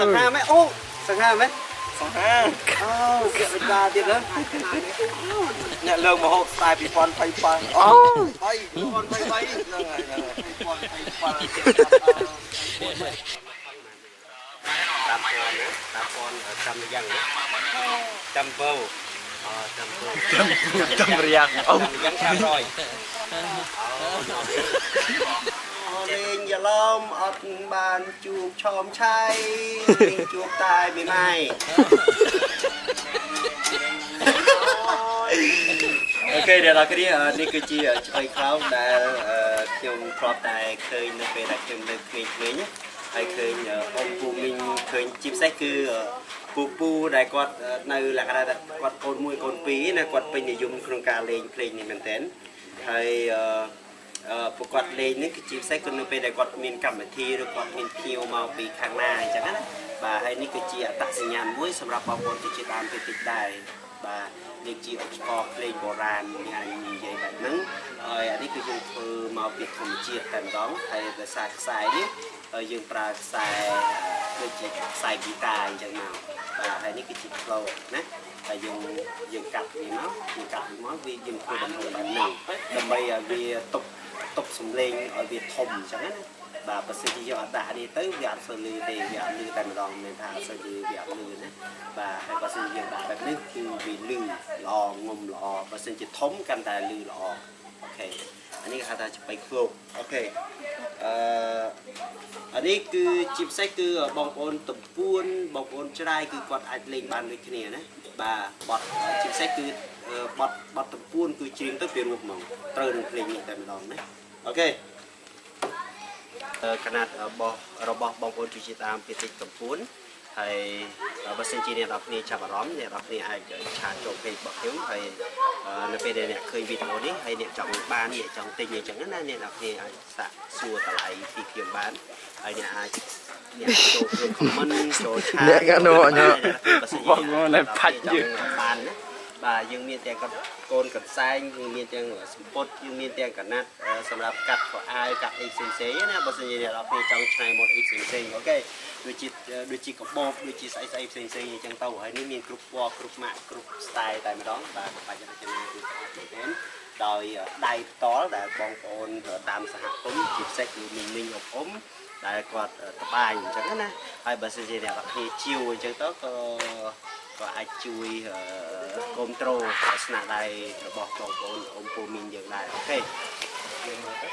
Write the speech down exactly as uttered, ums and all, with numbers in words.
សង្ហាមែន? អូ, សង្ហាមែន? សង្ហា. អូ, ពាក់បិទបាទៀតហ៎? អ្នកលើកមកហូបស្ទាយពីរពាន់ ពីរពាន់. អូ, បី, ពីរពាន់ បី, បី. ហ្នឹងហើយ, ហ្នឹងហើយ, ពីរពាន់ ពីរពាន់. តាមពណ៌ណា, តាមពណ៌, ចាំយ៉ាងណា, ចាំបូ, ចាំបូ, ចាំ, ចាំរយ៉ាង, អូ, ចាំយ៉ាង ចាំរយ. លេងយឡំអត់បានជួបឆោមឆៃ, លេងជួបតែមេម៉ាយ. អូខេ, អ្នកនរគ្នា, នេះគឺជាឆ្កែខ្លោងដែលខ្ញុំធ្លាប់តែឃើញនៅពេលដែលខ្ញុំនៅក្មេងៗ, ហើយឃើញអ៊ំពូមីង, ឃើញជាពិសេសគឺពូពូដែលគាត់នៅលក្ខណៈគាត់កូនមួយកូនពីរណា, គាត់ពេញនិយមក្នុងការលេងភ្លេងនេះមែនទែន. ហើយពួកគាត់លេងនេះគឺជាពិសេសគឺនៅពេលដែលគាត់មានកម្មវិធី ឬគាត់មានភ្ញៀវមកពីខាងណាអញ្ចឹងណា. បាទ, ហើយនេះគឺជាអត្តសញ្ញាណមួយសម្រាប់បងប្អូនជនជាតិដើមភាគតិចដែរ. បាទ, នេះជាឧបករណ៍ភ្លេងបុរាណ, យើងអាចនិយាយបែបហ្នឹង. ហើយអានេះគឺយើងធ្វើមកពីធម្មជាតិតែម្ដង, ហើយដោយសារខ្សែនេះយើងប្រើខ្សែដូចជាខ្សែហ្គីតាអញ្ចឹងមក. បាទ, ហើយនេះគឺជាក្លូកណា, ហើយយើង, យើងកាត់វាមក, យើងកាត់វាមក, វាយើងធ្វើដំណើរបែបហ្នឹង ដើម្បីឲ្យវាទប់, ទប់សំឡេងឲ្យវាធំអញ្ចឹងណា. បាទ, បើសិនជាយើងអត់ដាក់នេះទៅវាអត់សូវឮទេ, វាអត់ឮតែម្ដង, មានថាអត់សូវឮ, វាអត់ឮណា. បាទ, ហើយបើសិនជាយើងដាក់បែបនេះគឺវាឮល្អ, ងំល្អ, បើសិនជាធំកាន់តែឮល្អ. អូខេ, អានេះគេហៅថាឆ្កែឃ្លោក. អូខេ, អឺ, អានេះគឺជាពិសេសគឺបងប្អូនទំពួន, បងប្អូនច្រាយ គឺគាត់អាចលេងបានដូចគ្នាណា. បាទ, បទជាពិសេសគឺបទ, បទទំពួនគឺច្រៀងទៅពីរោះហ្មង, ត្រូវនឹងភ្លេងនេះតែម្ដងណា. អូខេ, អឺ, ខណៈរបស់, របស់បងប្អូនជនជាតិដើមភាគតិចទំពួន, ហើយបើសិនជាអ្នកនរគ្នាចាប់អារម្មណ៍, អ្នកនរគ្នាអាចឆាតចូល page របស់ខ្ញុំ, ហើយនៅពេលដែលអ្នកឃើញវីដេអូនេះហើយអ្នកចង់បាន, អ្នកចង់ទិញអីចឹងណា, អ្នកនរគ្នាអាចសាកសួរតម្លៃពីខ្ញុំបាន, ហើយអ្នកអាច, អ្នកចូលក្នុង comment, ចូលឆាត, អ្នកកាណូអញ, បើសិនជាអ្នកនរគ្នាចង់បានណា. បាទ, យើងមានទាំងកូនកន្សែង, យើងមានទាំងសំពត់, យើងមានទាំងក្រណាត់សម្រាប់កាត់ខោអាវ, កាត់អីផ្សេងៗណា. បើសិនជាអ្នកនរគ្នាចង់ច្នៃម៉ូដអីផ្សេងៗ, អូខេ, ដូចជា, ដូចជាកាបូប, ដូចជាស្អីស្អីផ្សេងៗអញ្ចឹងទៅ. ហើយនេះមានគ្រប់ពណ៌, គ្រប់ម៉ាក, គ្រប់ style តែម្ដង. បាទ, ក្បាច់រចនាគឺស្អាតមែនទែន, ដោយដៃផ្ទាល់ដែលបងប្អូនតាមសហគមន៍, ជាពិសេសគឺមីងមីងអ៊ុំអ៊ុំដែលគាត់ត្បាញអញ្ចឹងណា. ហើយបើសិនជាអ្នកនរគ្នាជាវអញ្ចឹងទៅក៏, ក៏អាចជួយគាំទ្រស្នាដៃរបស់បងប្អូនអ៊ុំពូមីងយើងដែរ. អូខេ, យើងមើលទៅ.